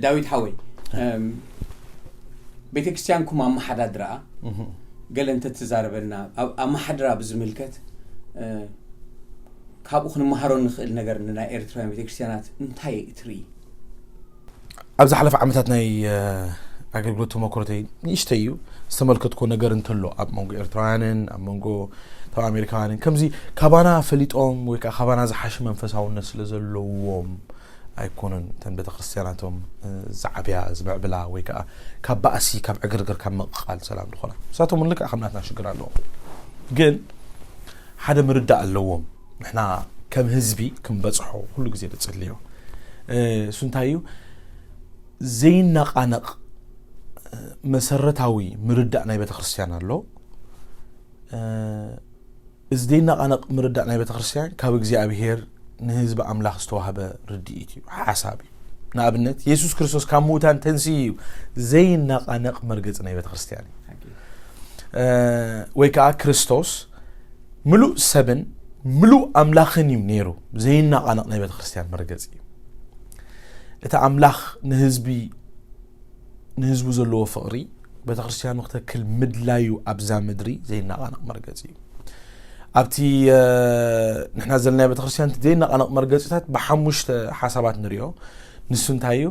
ዳዊት ሓወይ፣ ቤተክርስትያንኩም ኣመሓዳድራ ገለ እንተትዛረበልና፣ ኣመሓድራ ብዝምልከት ካብኡ ክንመሃሮ ንኽእል ነገር ንናይ ኤርትራውያን ቤተክርስትያናት እንታይ ትርኢ? ኣብ ዝሓለፈ ዓመታት ናይ ኣገልግሎት ተመክሮተይ ንእሽተይ እዩ ዝተመልከትኮ ነገር እንተሎ፣ ኣብ መንጎ ኤርትራውያንን ኣብ መንጎ ተብ ኣሜሪካውያንን ከምዚ ካባና ፈሊጦም ወይ ከዓ ካባና ዝሓሸ መንፈሳውነት ስለ ዘለዎም ኣይኮኑን እተን ቤተክርስትያናቶም ዝዓብያ ዝምዕብላ ወይ ከዓ ካብ ባእሲ ካብ ዕግርግር ካብ መቕቓል ሰላም ዝኾና። ንሳቶም እውን ልክዕ ከም ናትና ሽግር ኣለዎም፣ ግን ሓደ ምርዳእ ኣለዎም። ንሕና ከም ህዝቢ ክንበፅሖ ኩሉ ግዜ ንፅልዮ። እሱ እንታይ እዩ? ዘይናቃነቕ መሰረታዊ ምርዳእ ናይ ቤተክርስትያን ኣሎ። እዚ ዘይናቃነቕ ምርዳእ ናይ ቤተክርስትያን ካብ እግዚኣብሄር ንህዝቢ ኣምላኽ ዝተዋህበ ርድኢት እዩ፣ ሓሳብ እዩ። ንኣብነት የሱስ ክርስቶስ ካብ ምውታን ተንስዩ እዩ ዘይናቃነቕ መርገፂ ናይ ቤተክርስትያን እዩ። ወይ ከዓ ክርስቶስ ምሉእ ሰብን ምሉእ ኣምላኽን እዩ ነይሩ። ዘይናቃነቕ ናይ ቤተክርስትያን መርገፂ እዩ። እቲ ኣምላኽ ንህዝቢ ንህዝቡ ዘለዎ ፍቕሪ ቤተክርስትያኑ ክተክል ምድላዩ ኣብዛ ምድሪ ዘይናቃነቕ መርገፂ እዩ። ኣብቲ ንሕና ዘለና ቤተክርስትያን ዘይናቃነቕ መርገፂታት ብሓሙሽተ ሓሳባት ንሪኦ። ንሱ እንታይ እዩ?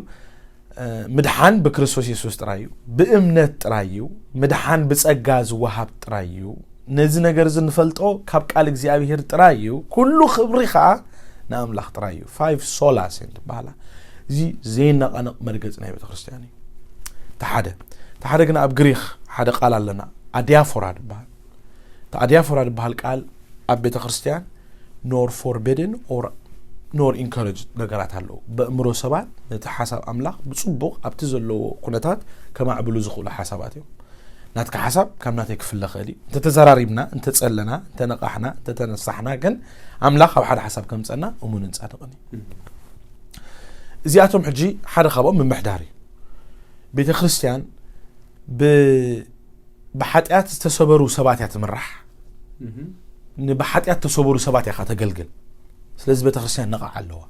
ምድሓን ብክርስቶስ የሱስ ጥራይ እዩ። ብእምነት ጥራይ እዩ። ምድሓን ብጸጋ ዝወሃብ ጥራይ እዩ። ነዚ ነገር እዚ ንፈልጦ ካብ ቃል እግዚኣብሄር ጥራይ እዩ። ኩሉ ክብሪ ከዓ ንኣምላኽ ጥራይ እዩ። ፋይቭ ሶላስ እንትበሃላ፣ እዚ ዘይነቐነቕ መርገፂ ናይ ቤተክርስትያን እዩ። ተሓደ ተሓደ ግን ኣብ ግሪክ ሓደ ቃል ኣለና፣ ኣዲያፎራ ዝበሃል። እቲ ኣዲያፎራ ዝበሃል ቃል ኣብ ቤተክርስትያን ኖር ፎርቤድን ኦር ኖር ኢንካረጅ ነገራት ኣለዉ። በእምሮ ሰባት ነቲ ሓሳብ ኣምላኽ ብፅቡቕ ኣብቲ ዘለዎ ኩነታት ከማዕብሉ ዝኽእሉ ሓሳባት እዮም። ናትካ ሓሳብ ካብ ናተይ ክፍለ ኽእል እዩ። እንተተዘራሪብና፣ እንተጸለና፣ እንተነቓሕና፣ እንተተነሳሕና ግን ኣምላኽ ኣብ ሓደ ሓሳብ ከምጸና እሙንን ጻድቕን እዩ። እዚኣቶም ሕጂ ሓደ ካብኦም ምምሕዳር እዩ። ቤተ ክርስቲያን ብ ብሓጢኣት ዝተሰበሩ ሰባት እያ ትምራሕ። ንብሓጢኣት ዝተሰበሩ ሰባት እያ ተገልግል። ስለዚ ቤተክርስትያን ነቓዕ ኣለዋ።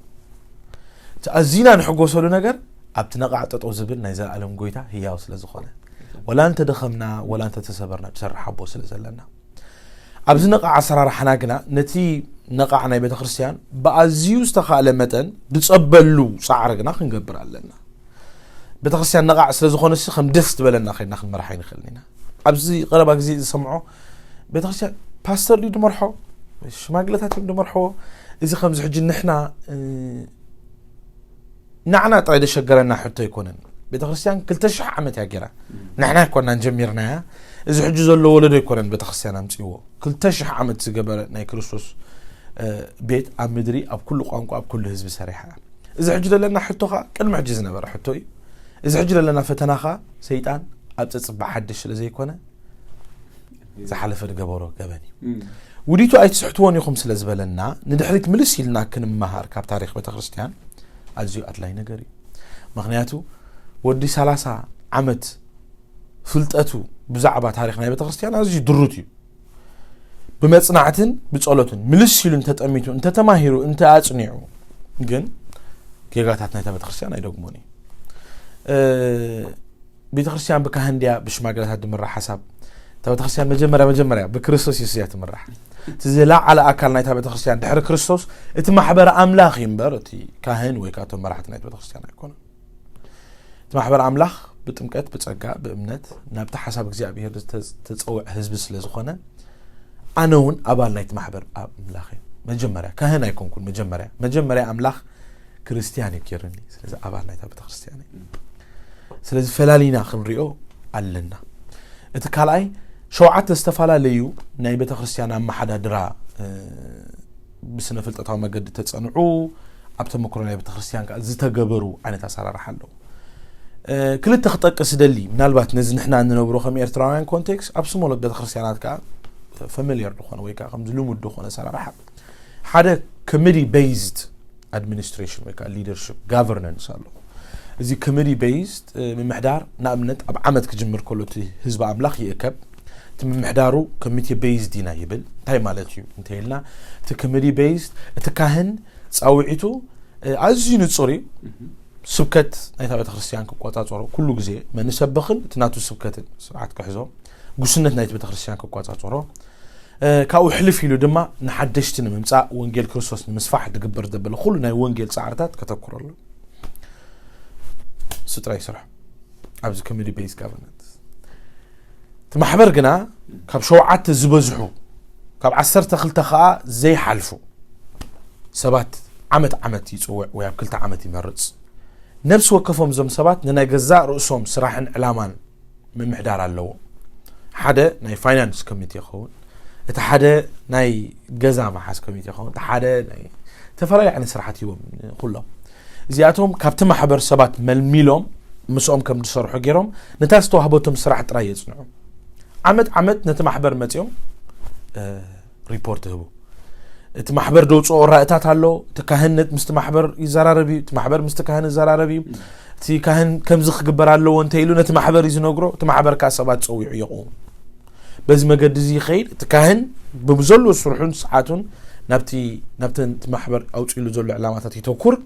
እቲ ኣዚና ንሕጎሰሉ ነገር ኣብቲ ነቓዕ ጠጠው ዝብል ናይ ዘለኣለም ጎይታ ህያው ስለ ዝኾነ፣ ወላ እንተደኸምና ወላ እንተተሰበርና ዝሰርሕ ኣቦ ስለ ዘለና፣ ኣብዚ ነቓዕ ኣሰራርሓና ግና ነቲ ነቓዕ ናይ ቤተክርስትያን ብኣዝዩ ዝተኻእለ መጠን ዝጸበሉ ጻዕሪ ግና ክንገብር ኣለና። ቤተክርስትያን ነቓዕ ስለ ዝኾነሲ ከም ደስ ዝበለና ከይድና ክንመርሓ ኣይንኽእልን ኢና። ኣብዚ ቀረባ ግዜ ዝሰምዖ ቤተክርስትያን ፓስተር ድዩ ዝመርሖ? ሽማግለታት እዮም ዝመርሕዎ። እዚ ከምዚ ሕጂ ንሕና ንዓና ጥራይ ዘሸገረና ሕቶ ኣይኮነን። ቤተክርስትያን ክልተ ሽሕ ዓመት እያ ገይራ። ንሕና ኣይኮናን ጀሚርናያ። እዚ ሕጂ ዘሎ ወለዶ ኣይኮነን ቤተክርስትያን ኣምፅዎ። ክልተ ሽሕ ዓመት ዝገበረ ናይ ክርስቶስ ቤት ኣብ ምድሪ ኣብ ኩሉ ቋንቋ ኣብ ኩሉ ህዝቢ ሰሪሓ እያ። እዚ ሕጂ ዘለና ሕቶ ከዓ ቅድሚ ሕጂ ዝነበረ ሕቶ እዩ። እዚ ሕጂ ዘለና ፈተና ከዓ ሰይጣን ኣብ ፀፅባ ሓድሽ ስለ ዘይኮነ ዝሓለፈ ዝገበሮ ገበን እዩ። ውዲቱ ኣይትስሕትዎን ኢኹም ስለ ዝበለና ንድሕሪት ምልስ ኢልና ክንመሃር ካብ ታሪክ ቤተክርስትያን ኣዝዩ ኣድላይ ነገር እዩ። ምክንያቱ ወዲ ሰላሳ ዓመት ፍልጠቱ ብዛዕባ ታሪክ ናይ ቤተክርስትያን ኣዝዩ ድሩት እዩ። ብመጽናዕትን ብጸሎትን ምልስ ኢሉ እንተጠሚቱ እንተተማሂሩ እንተኣጽኒዑ ግን ጌጋታት ናይታ ቤተክርስትያን ኣይደግሞን እዩ። ቤተክርስትያን ብካህን ድያ ብሽማግለታት ድምራ ሓሳብ? እታ ቤተክርስትያን መጀመርያ መጀመርያ ብክርስቶስ የሱስ እያ ትምራሕ። እቲ ዝለዓለ ኣካል ናይታ ቤተክርስትያን ድሕሪ ክርስቶስ እቲ ማሕበረ ኣምላኽ እዩ እምበር እቲ ካህን ወይ ከዓ እቶም መራሕቲ ናይቲ ቤተክርስትያን ኣይኮኑን። እቲ ማሕበር ኣምላኽ ብጥምቀት ብጸጋ ብእምነት ናብቲ ሓሳብ እግዚኣብሔር ዝተጸውዐ ህዝቢ ስለ ዝኾነ ኣነ እውን ኣባል ናይቲ ማሕበር ኣምላኽ እየ። መጀመርያ ካህን ኣይኮንኩን። መጀመርያ መጀመርያ ኣምላኽ ክርስትያን እዩ ገይርኒ። ስለዚ ኣባል ናይታ ቤተክርስትያን እየ። ስለዚ ፈላሊና ክንሪኦ ኣለና። እቲ ካልኣይ ሸውዓተ ዝተፈላለዩ ናይ ቤተክርስትያን ኣመሓዳድራ ብስነ ፍልጠታዊ መገዲ ተጸንዑ ኣብ ተመክሮ ናይ ቤተክርስትያን ከዓ ዝተገበሩ ዓይነት ኣሰራርሓ ኣለዉ። ክልተ ክጠቅስ ደሊ ምናልባት ነዚ ንሕና እንነብሮ ከም ኤርትራውያን ኮንቴክስት ኣብ ስሞሎት ቤተክርስትያናት ከዓ ፈሚልየር ዝኾነ ወይ ከዓ ከምዚ ልሙድ ዝኾነ ኣሰራርሓ ሓደ ኮሚቲ ቤዝድ ኣድሚኒስትሬሽን ወይ ከዓ ሊደርሽፕ ጋቨርናንስ ኣሎ። እዚ ኮሚቲ ቤዝድ ምምሕዳር ንኣብነት ኣብ ዓመት ክጅምር ከሎ እቲ ህዝቢ ኣምላኽ ይእከብ። እቲ ምምሕዳሩ ኮሚቲ ቤዝድ ኢና ይብል። እንታይ ማለት እዩ እንተኢልና እቲ ኮሚቲ ቤዝድ እቲ ካህን ፃውዒቱ ኣዝዩ ንፁር እዩ። ስብከት ናይታ ቤተክርስትያን ክቆጻጸሮ፣ ኩሉ ግዜ መን ሰብኽን እቲ ናቱ ስብከትን ስርዓት ክሕዞ፣ ጉስነት ናይቲ ቤተክርስትያን ክቆጻጸሮ፣ እ፣ ካብኡ ሕልፍ ኢሉ ድማ ንሓደሽቲ ንምምጻእ፣ ወንጌል ክርስቶስ ንምስፋሕ ዝግበር ዘበለ ኩሉ ናይ ወንጌል ጻዕርታት ከተኩረሉ። እሱ ጥራይ ይሰርሖ ኣብዚ community based governance። እቲ ማሕበር ግና ካብ ሸውዓተ ዝበዝሑ፣ ካብ ዓሰርተ ክልተ ከኣ ዘይሓልፉ ሰባት ዓመት ዓመት ይጽውዕ ወይ ኣብ ክልተ ዓመት ይመርጽ። ነፍሲ ወከፎም እዞም ሰባት ንናይ ገዛእ ርእሶም ስራሕን ዕላማን ምምሕዳር ኣለዎም። ሓደ ናይ ፋይናንስ ኮሚቴ ይኸውን፣ እቲ ሓደ ናይ ገዛ መሓዝ ኮሚቴ ይኸውን፣ እቲ ሓደ ናይ ዝተፈላለዩ ዓይነት ስራሓት ሂቦም ኩሎም። እዚኣቶም ካብቲ ማሕበር ሰባት መልሚሎም ምስኦም ከም ዝሰርሑ ገይሮም ነታ ዝተዋህበቶም ስራሕ ጥራይ የጽንዑ። ዓመት ዓመት ነቲ ማሕበር መጺኦም፣ እ፣ ሪፖርት ይህቡ። እቲ ማሕበር ደውፅኦ ራእታት ኣሎ። እቲ ካህን ነት-፣ ምስቲ ማሕበር ይዘራረብ እዩ። እቲ ማሕበር ምስቲ ካህን ይዘራረብ እዩ። እቲ ካህን ከምዚ ክግበር ኣለዎ እንተ ኢሉ ነቲ ማሕበር እዩ ዝነግሮ። እቲ ማሕበር ከዓ ሰባት ፀዊዑ የቕውም። በዚ መገዲ እዚ ይኸይድ። እቲ ካህን ብዘሎ ስርሑን ሰዓቱን ናብቲ፣ ናብቲ፣ እቲ ማሕበር ኣውፂሉ ዘሎ ዕላማታት ይተኩር።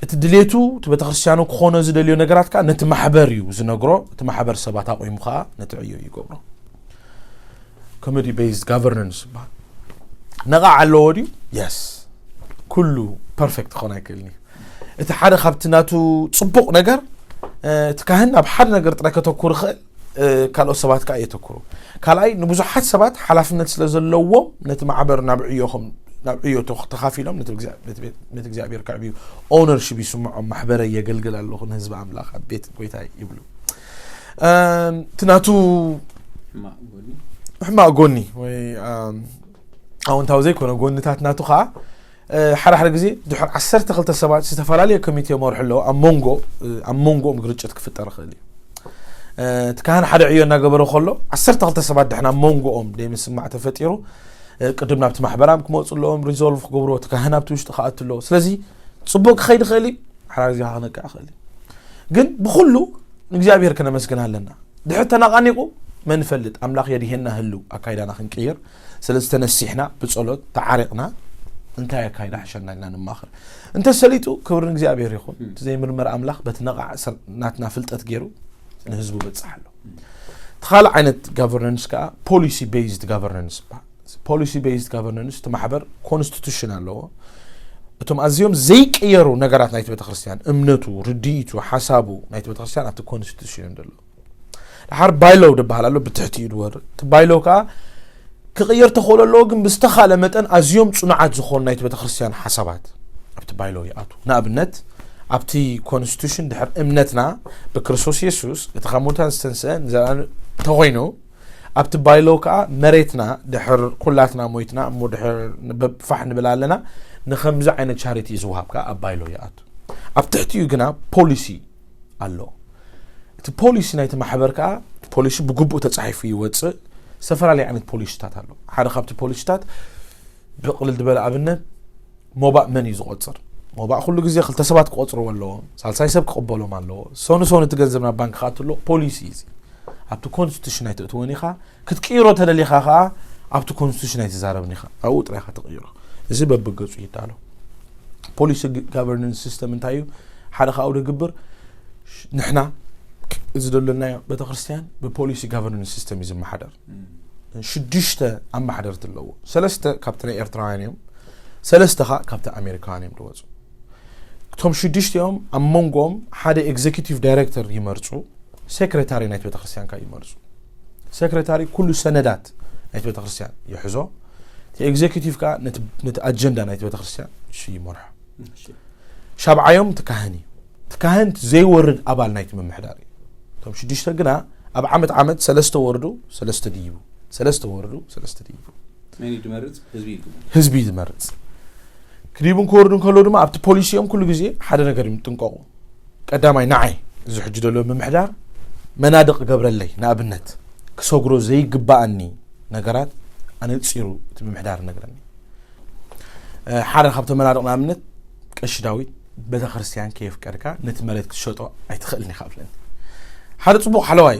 እቲ ድሌቱ፣ እቲ ቤተክርስትያኑ ክኾኖ ዝደልዮ ነገራት ከዓ ነቲ ማሕበር እዩ ዝነግሮ። እቲ ማሕበር ሰባት ኣቑሙ ከዓ ነቲ ዕዮ ይገብሮ። Community based governance ይበሃል። ነቓዕ ኣለዎ ድዩ? የስ። ኩሉ ፐርፌክት ክኾን ኣይክእልን እዩ። እቲ ሓደ ካብቲ ናቱ ጽቡቕ ነገር፣ እ፣ እቲ ካህን ናብ ሓደ ነገር ጥራይ ከተኩር ይኽእል፣ እ፣ ካልኦት ሰባት ከዓ የተኩሩ። ካልኣይ፣ ንብዙሓት ሰባት ሓላፍነት ስለ ዘለዎም ነቲ ማሕበር ናብ ዕዮ ከም፣ ናብ ዕዮ ተኽ-፣ ተኻፊሎም ነቲ እግዚኣብ-፣ ነቲ ቤት-፣ ነቲ እግዚኣብሔር ከዕብዩ ኦነርሺፕ ይስምዖም። ማሕበረይ የገልግል ኣለኹ ንህዝቢ ኣምላኽ ኣብ ቤት ጎይታይ ይብሉ። እም፣ እቲ ናቱ ሕማቕ ጎኒ። ሕማቕ ጎኒ ወይ፣ እም፣ ኣወንታዊ ዘይኮነ ጎንታት ናቱ ከዓ፣ እ፣ ሓደ ሓደ ግዜ ድሕሪ ዓሰርተ ክልተ ሰባት ዝተፈላለየ ኮሚቴ ይመርሑ ኣለዉ። ኣብ መንጎ፣ እ፣ ኣብ መንጎኦም ግርጭት ክፍጠር ይኽእል እዩ። እ፣ እቲ ካህን ሓደ ዕዮ እናገበረ ከሎ ዓሰርተ ክልተ ሰባት ድሕና ኣብ መንጎኦም ደይምስማዕ ተፈጢሩ፣ እ፣ ቅድም ናብቲ ማሕበራም ክመፁ ኣለዎም፣ ሪዞልቭ ክገብርዎ፣ እቲ ካህን ኣብቲ ውሽጢ ክኣቱ ኣለዎ። ስለዚ ጽቡቕ ክኸይድ ይኽእል እዩ፣ ሓደ ግዜ ከነቅዕ ይኽእል እዩ። ግን ብኹሉ ንእግዚኣብሔር ከነመስግን ኣለና። ድሕር ተናቓኒቑ መን ይፈልጥ፣ ኣምላኽ የድሄና ህሉ ኣካይዳና ክንቅይር። ስለዚ ተነሲሕና ብጸሎት ተዓሪቕና እንታይ ኣካይዳ ሕሸና ኢልና ንማኽር። እንተ ሰሊጡ ክብሪ ንእግዚኣብሔር ይኹን። እቲ ዘይምርመር ኣምላኽ በቲ ነቓዕ ስር ናትና ፍልጠት ገይሩ ንህዝቡ በጽሕ ኣሎ። እቲ ካልእ ዓይነት ጋቨርነንስ ከኣ ፖሊሲ ቤዝድ ጋቨርነንስ ይበሃል። ፖሊሲ ቤዝድ ጋቨርነንስ እቲ ማሕበር ኮንስቲቱሽን ኣለዎ። እቶም ኣዝዮም ዘይቅየሩ ነገራት ናይቲ ቤተክርስትያን፣ እምነቱ፣ ርድኢቱ፣ ሓሳቡ ናይቲ ቤተክርስትያን ኣብቲ ኮንስቲቱሽን እዮም ዘለዉ። ድሓር ባይሎው ዝበሃል ኣሎ፣ ብትሕቲኡ ዝወርድ። እቲ ባይሎው ከኣ ክቕየር ተኽእሎ ኣለዎ፣ ግን ብዝተኻእለ መጠን ኣዝዮም ጽኑዓት ዝኾኑ ናይቲ ቤተክርስትያን ሓሳባት ኣብቲ ባይሎው ይኣትዉ። ንኣብነት፣ ኣብቲ ኮንስቲቱሽን ድሕር እምነትና ብክርስቶስ የሱስ እቲ ካብ ሙታን ዝተንስአ ንዘለኣለም እንተኾይኑ፣ ኣብቲ ባይሎው ከኣ መሬትና ድሕር ኩላትና ሞይትና እሞ ድሕር ንበብ-፣ ፋሕ ንብል ኣለና፣ ንኸምዚ ዓይነት ቻሪቲ እዩ ዝወሃብ ከኣ ኣብ ባይሎው ይኣቱ። ኣብ ትሕቲኡ ግና ፖሊሲ ኣሎ። እቲ ፖሊሲ ናይቲ ማሕበር ከኣ፣ እቲ ፖሊሲ ብግቡእ ተጻሒፉ ይወጽእ። ዝተፈላለዩ ዓይነት ፖሊሲታት ኣሎ። ሓደ ካብቲ ፖሊሲታት ብቕልል ዝበለ ኣብነት ሞባእ መን እዩ ዝቖጽር? ሞባእ ኩሉ ግዜ ክልተ ሰባት ክቖጽርዎ ኣለዎ፣ ሳልሳይ ሰብ ክቕበሎም ኣለዎ። ሶኒ ሶኒ እቲ ገንዘብ ናብ ባንክ ክኣቱ ኣለዎ። ፖሊሲ እዩ እዚ። ኣብቲ ኮንስቲቱሽን ኣይተእትዎን ኢኻ። ክትቅይሮ ተደሊኻ ከኣ ኣብቲ ኮንስቲቱሽን ኣይትዛረብን ኢኻ። ኣብኡ ጥራይ ኢኻ ትቕይሮ። እዚ በብገጹ ይዳሎ። ፖሊሲ ግ-፣ ጋቨርነንስ ሲስተም እንታይ እዩ? ሓደ ካብኡ ደግብር፣ ሽ-፣ ንሕና እዚ ዘለናዮ ቤተክርስትያን ብፖሊሲ ጋቨርነንስ ሲስተም እዩ ዝመሓደር። ሽዱሽተ ኣመሓደርቲ ኣለዎ። ሰለስተ ካብቲ ናይ ኤርትራውያን እዮም፣ ሰለስተ ኸኣ ካብቲ ኣሜሪካውያን እዮም ዝወፁ። እቶም ሽዱሽቲኦም ኣብ መንጎኦም ሓደ ኤግዜኪቲቭ ዳይሬክተር ይመርፁ፣ ሴክሬታሪ ናይቲ ቤተክርስትያን ከኣ ይመርፁ። ሴክሬታሪ ኩሉ ሰነዳት ናይቲ ቤተክርስትያን ይሕዞ፣ እቲ ኤግዜኪቲቭ ከኣ ነቲ፣ ነቲ ኣጀንዳ ናይቲ ቤተክርስትያን እሱ ይመርሖ። እሺ። ሻብዓዮም እቲ ካህን እዩ። እቲ ካህን እቲ ዘይወርድ ኣባል ናይቲ ምምሕዳር እዩ። እቶም ሽዱሽተ ግና ኣብ ዓመት ዓመት ሰለስተ ወርዱ፣ ሰለስተ ድይቡ፣ ሰለስተ ወርዱ፣ ሰለስተ ድይቡ። መን እዩ ዝመርጽ? ህዝቢ እዩ ዝመርጽ። ህዝቢ እዩ ዝመርጽ። ክድይቡን ክወርዱን ከለዉ ድማ ኣብቲ ፖሊሲኦም ኩሉ ግዜ ሓደ ነገር እዮም ዝጥንቀቑ። ቀዳማይ ንዓይ፣ እዚ ሕጂ ዘሎ ምምሕዳር መናድቕ ገብረለይ፣ ንኣብነት፣ ክሰግሮ ዘይግባኣኒ ነገራት ኣነጺሩ እቲ ምምሕዳር ይነግረኒ። እ፣ ሓደ ካብቶም መናድቕ ንኣብነት ቀሺ ዳዊት ቤተክርስትያን ከየፍቀድካ ነቲ መሬት ክትሸጦ ኣይትኽእልን ኢኻ ብለኒ። ሓደ ጽቡቕ ሓለዋይ፣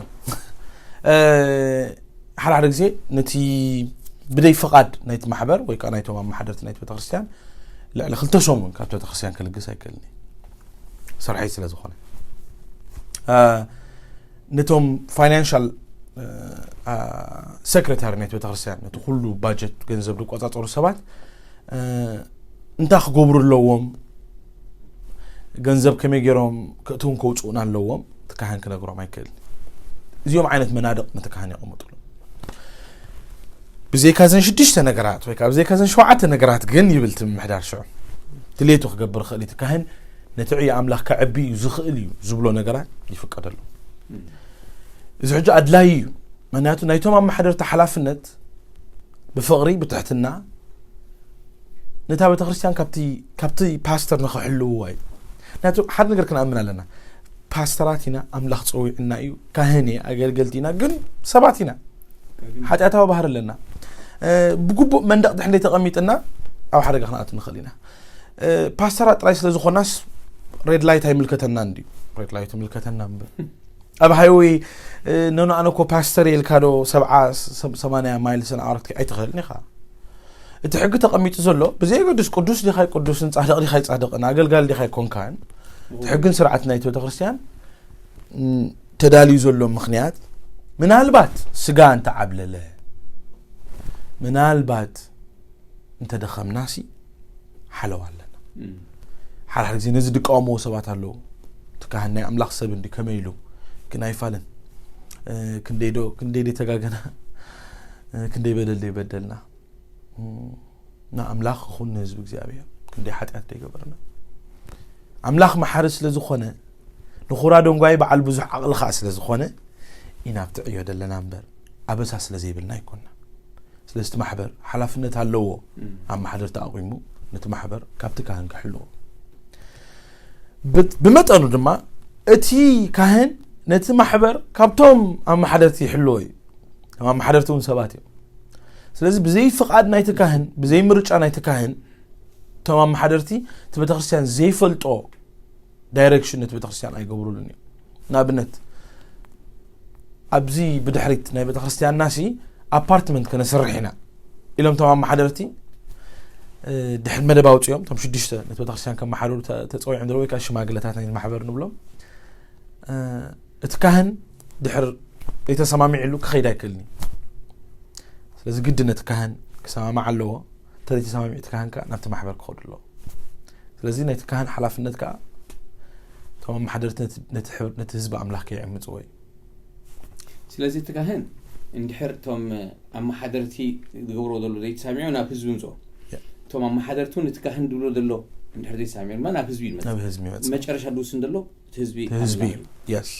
እ፣ ሓደ ሓደ ግዜ ነቲ ብደይ ፍቓድ ናይቲ ማሕበር ወይ ከኣ ናይቶም ኣመሓደርቲ ናይቲ ቤተክርስትያን ልዕሊ ክልተ ሰሙን ካብቲ ቤተክርስትያን ክልግስ ኣይክእልን እየ። ስርሐይ ስለ ዝኾነ። እ፣ ነቶም ፋይናንሻል፣ እ፣ እ፣ ሴክሬታሪ ናይቲ ቤተክርስትያን፣ ነቲ ኩሉ ባጀት ገንዘብ ዝቆጻጸሩ ሰባት፣ እ፣ እንታይ ክገብሩ ኣለዎም፣ ገንዘብ ከመይ ገይሮም ክእትውን ከውፅኡን ኣለዎም፣ እቲ ካህን ክነግሮም ኣይክእልን። እዚኦም ዓይነት መናድቕ ነቲ ካህን የቐምጥሉ። ብዘይካ ዘን ሽዱሽተ ነገራት ወይ ካብ ብዘይካ ዘን ሸውዓተ ነገራት ግን ይብል እቲ ምምሕዳር ሽዑ ድሌቱ ክገብር ይኽእል እዩ። እቲ ካህን ነቲ ዕዮ ኣምላኽ ከዕቢ እዩ ዝኽእል እዩ ዝብሎ ነገራት ይፍቀደሉ። እዚ ሕጂ ኣድላዪ እዩ። ምክንያቱ ናይቶም ኣመሓደርቲ ሓላፍነት ብፍቕሪ፣ ብትሕትና ነታ ቤተክርስትያን ካብቲ፣ ካብቲ ፓስተር ንኽሕልውዋ እዩ። ምክንያቱ ሓደ ነገር ክንኣምን ኣለና። ፓስተራት ኢና፣ ኣምላኽ ጸዊዕና እዩ፣ ካህን እየ፣ ኣገልገልቲ ኢና፣ ግን ሰባት ኢና። ሓጢኣታዊ ባህሪ ኣለና። እ፣ ብግቡእ መንደቕ ድሕር እንተይተቐሚጥና ኣብ ሓደጋ ክንኣቱ ንኽእል ኢና። እ፣ ፓስተራት ጥራይ ስለ ዝኾናስ ሬድ ላይት ኣይምልከተናን ድዩ? ሬድ ላይት ይምልከተና እምበር። ኣብ ሃይወይ፣ እ፣ ኖኖ ኣነ እኮ ፓስተር እየ ኢልካ ዶ ሰብዓ፣ ሰ-፣ ሰማንያ ማይልስ ኣን ኣወር ኣይትኽእልን ኢኻ። እቲ ሕጊ ተቐሚጡ ዘሎ ብዘየገድስ ቅዱስ ዲኻ ኣይቅዱስን፣ ጻድቕ ዲኻ ኣይጻድቕን፣ ኣገልጋሊ ዲኻ ኣይኮንካን፣ እቲ ሕግን ስርዓት ናይቲ ቤተክርስትያን፣ ም፣ ተዳልዩ ዘሎ ምኽንያት ምናልባት ስጋ እንተዓብለለ፣ ምናልባት እንተደኸምናሲ ሓለዋ ኣለና። ሓደ ሓደ ግዜ ነዚ ዝቃወምዎ ሰባት ኣለዉ። እቲ ካህን ናይ ኣምላኽ ሰብ እንዲ ከመይ ኢሉ ግን ኣይፋልን። እ፣ ክንደይ ዶ፣ ክንደይ ዶ ተጋገና፣ እ፣ ክንደይ በደል ዶ ይበደልና። እ፣ ንኣምላኽ ይኹን ንህዝቢ እግዚኣብሔር ክንደይ ሓጢኣት ዶ ይገበርና። ኣምላኽ መሓሪ ስለ ዝኾነ፣ ንኹራ ደንጓይ በዓል ብዙሕ ዓቕሊ ኸኣ ስለ ዝኾነ ኢና ኣብቲ ዕዮ ዘለና እምበር፣ ኣበሳ ስለ ዘይብልና ኣይኮንና። ስለዚ እቲ ማሕበር ሓላፍነት ኣለዎ። ኣብ ማሕደር ተኣቒሙ ነቲ ማሕበር ካብቲ ካህን ክሕልዎ። ብ-፣ ብመጠኑ ድማ እቲ ካህን ነቲ ማሕበር ካብቶም ኣመሓደርቲ ይሕልዎ እዩ። እቶም ኣመሓደርቲ እውን ሰባት እዮም። ስለዚ ብዘይ ፍቓድ ናይቲ ካህን፣ ብዘይ ምርጫ ናይቲ ካህን፣ እቶም ኣመሓደርቲ እቲ ቤተክርስትያን ዘይፈልጦ ዳይሬክሽን ነቲ ቤተክርስትያን ኣይገብሩሉን እዮም። ንኣብነት፣ ኣብዚ ብድሕሪት ናይ ቤተክርስትያንና ሲ ኣፓርትመንት ከነስርሕ ኢና ኢሎም እቶም ኣመሓደርቲ፣ እ፣ ድሕሪ መደብ ኣውፅኦም፣ እቶም ሽዱሽተ ነቲ ቤተክርስትያን ከመሓደሩ ተ-፣ ተፀዊዖም ዘለዉ ወይ ከዓ ሽማግለታት ናይ ማሕበር ንብሎም፣ እ፣ እቲ ካህን ድሕር ዘይተሰማሚዕሉ ክኸይድ ኣይክእልን እዩ። ስለዚ ግድን እቲ ካህን ክሰማማዕ ኣለዎ። እንተዘይተሰማሚዑ እቲ ካህን ከኣ ናብቲ ማሕበር ክኸዱ ኣለዎ። ስለዚ ናይቲ ካህን ሓላፍነት ከኣ እቶም ኣመሓደርቲ ነቲ፣ ነቲ ሕብር-፣ ነቲ ህዝቢ ኣምላኽ ከይዕምጽዎ እዩ። ስለዚ እቲ ካህን እንድሕር እቶም ኣመሓደርቲ ዝገብርዎ ዘሎ ዘይተሳሚዑ ናብ ህዝቢ ምጽኦ። ያ። እቶም ኣመሓደርቲ እውን እቲ ካህን ዝብሎ ዘሎ እንድሕር ዘይተሳሚዑ ድማ ናብ ህዝቢ ይመጽእ። ናብ ህዝቢ ይመጽእ። መጨረሻ ዝውስን ዘሎ እቲ ህዝቢ እቲ ህዝቢ ኣምላኽ እዩ። እዩ። የስ።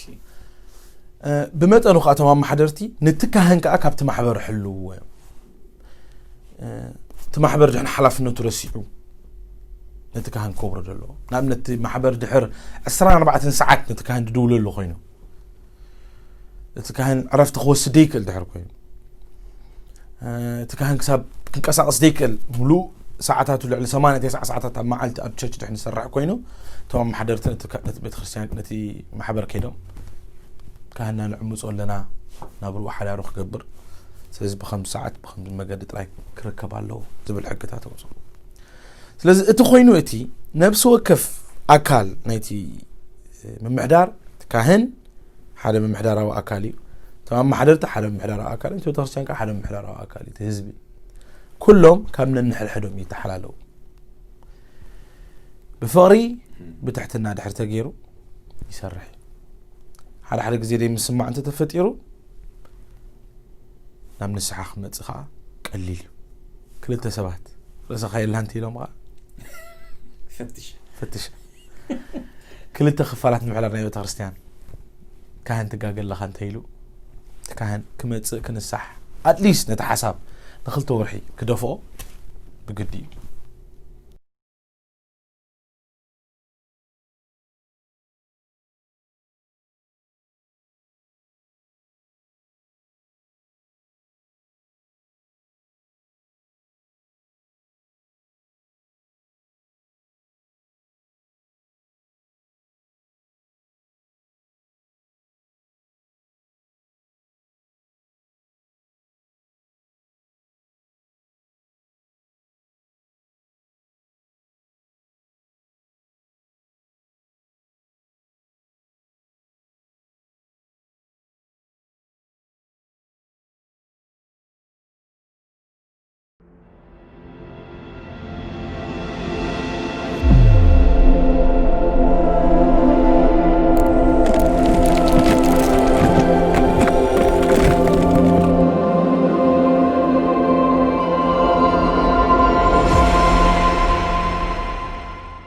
እ፣ ብመጠኑ ከኣ እቶም ኣመሓደርቲ ነቲ ካህን ከኣ ካብቲ ማሕበር ሕልውዎ እዮም። እ፣ እቲ ማሕበር ድሕን ሓላፍነቱ ረሲዑ ነቲ ካህን ክገብሮ ዘለዎ። ንኣብነት እቲ ማሕበር ድሕር ዕስራን ኣርባዕተን ሰዓት ነቲ ካህን ዝድውለሉ ኮይኑ፣ እቲ ካህን ዕረፍቲ ክወስድ ዘይክእል ድሕር ኮይኑ፣ እ፣ እቲ ካህን ክሳብ ክንቀሳቐስ ዘይክእል፣ ሙሉእ ሰዓታቱ ልዕሊ ሰማንያ ተስዓ ሰዓታት ኣብ መዓልቲ ኣብ ቸርች ድሕን ዝሰርሕ ኮይኑ፣ እቶም ኣመሓደርቲ ነቲ ካ-፣ ነቲ ቤተክርስትያን፣ ነቲ ማሕበር ከይዶም፣ "ካህንና ንዕምጾ ኣለና፣ ናብርኡ ሓዳሩ ክገብር፣ ስለዚ ብኸምዚ ሰዓት ብኸምዚ መገዲ ጥራይ ክርከብ ኣለዎ" ዝብል ሕግታት ኣውጽኡ። ስለዚ እቲ ኮይኑ እቲ ነብሲ ወከፍ ኣካል ናይቲ ምምሕዳር፣ እቲ ካህን ሓደ ምምሕዳራዊ ኣካል እዩ። እቶም ኣመሓደርቲ ሓደ ምምሕዳራዊ ኣካል እዮም። እቲ ቤተክርስትያን ከኣ ሓደ ምምሕዳራዊ ኣካል እዩ። እቲ ህዝቢ ኩሎም ካብ ነንሕድሕዶም ይተሓላለዉ። ብፍቕሪ፣ ብትሕትና ድሕር ተገይሩ ይሰርሕ እዩ። ሓደ ሓደ ግዜ ዘይምስማዕ እንተተፈጢሩ ናብ ንስሓ ክመጽእ ከኣ ቀሊል እዩ። ክልተ ሰባት ርእስኻ የላንቲ ኢሎም ከኣ ፈትሽ። ፈትሽ። ክልተ ክፋላት ምሕዳር ናይ ቤተክርስትያን። ካህን ትጋገ ኣለኻ እንተ ኢሉ፣ እቲ ካህን ክመጽእ ክንሳሕ፣ ኣትሊስት ነቲ ሓሳብ ንክልተ ወርሒ ክደፍኦ ብግዲ እዩ።